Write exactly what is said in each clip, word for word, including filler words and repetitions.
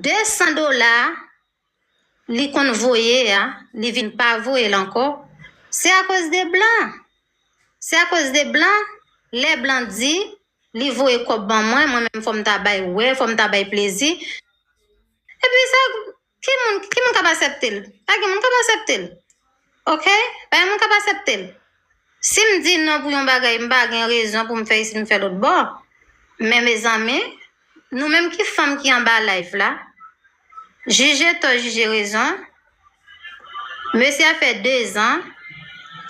de san dola li konn voye a, li vin pa voye l ankò, se akoz de blan. Se akoz de blan. Lè blan di li voye kòb ban mwen, mwen menm fò m ta bay wè, fò m ta bay plezi. Epi sa, ki moun, ki moun k ap aksepte l? Pa gen moun k ap aksepte l. Oke? Pa gen moun k ap aksepte l. Si m di non pou yon bagay, m pa gen rezon pou m fè isit, m fè lòt bò. Men mezanmi, nou menm ki fanm ki anba live la, jije tò, jije rezon. Mesye a fè de zan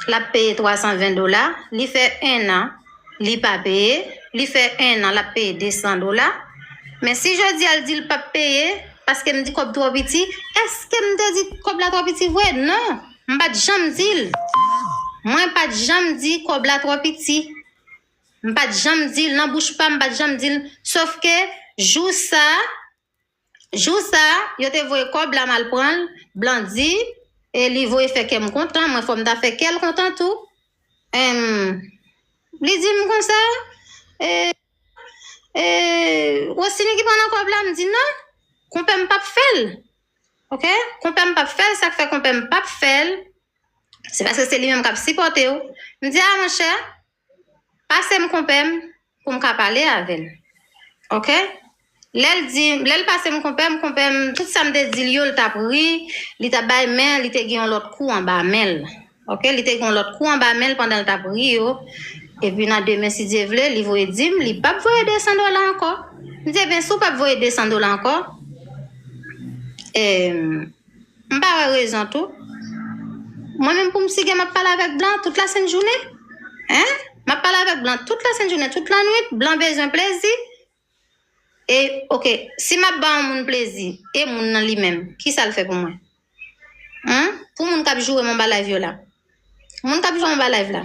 l ap peye twa san ven dola, li fè en an, li pa peye, li fè en an, l ap peye de san dola. Men si jodi a l di l p ap peye, paske m di kòb twò piti, èske m te di kòb la twò piti vre? Non, m pa t janm di l. Mwen pa t janm di kòb la twò piti. M pa t janm di l nan bouch pa m, m pa t janm di l. Sòf ke jou sa, jou sa, yo te voye kòb la, m al pran l, blan di, e li voye fè kè m kontan, mwen fò m ta fè kè l kontan tou. Em, li di m konsa, e, e, Wosini ki pran nan kòb la, m di non, konpè m p ap fè l. Oke? Konpè m p ap fè l, sa k fè konpè m p ap fè l, se paske se li menm k ap sipòte w. M di, a monchè, pase m konpè m pou m ka pale avè l. Oke? Lè l di, lè l pase m konpè m, konpè m, tout sa m te di l yo, l t ap ri, li t ap bay, men li te gen yon lòt kou anba men l. Oke? Li te gen yon lòt kou anba men l pandan l t ap ri yo. Epi nan demen, si Dye vle, li voye di m, li p ap voye de san dola ankò. M di, ebyen, si w p ap voye de san dola ankò, em, m pa wè rezon tou. Mwen menm pou m sige, m ap pale avèk blan tout lasent jounen. Hein? M ap pale avèk blan tout lasent jounen, tout lannwit. Blan bezwen plezi. E, oke, si m ap ba yon moun plezi, e moun nan li menm, ki sa l fè pou mwen? Hein? Pou moun k ap joure m anba live yo la. Moun k ap joure m anba live la.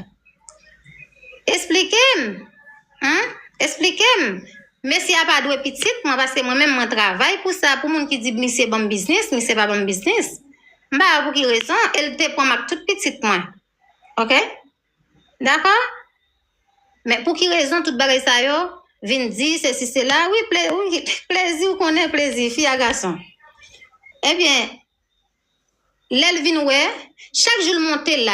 Esplike m. Hein? Esplike m. Mesye a pa dwe pitit mwen, paske mwen menm mwen travay pou sa. Pou moun ki di misye ban m biznis, misye pa ban m biznis. M pa wè pou ki rezon, e l te pran m ak tout pitit mwen. Oke? Dakò? Men pou ki rezon tout bagay sa yo vin di sesi sela? Wi, ple, wi, plezi, ou konnen plezi, fi a gason. Ebyen, lè l vin wè, chak jou l monte live.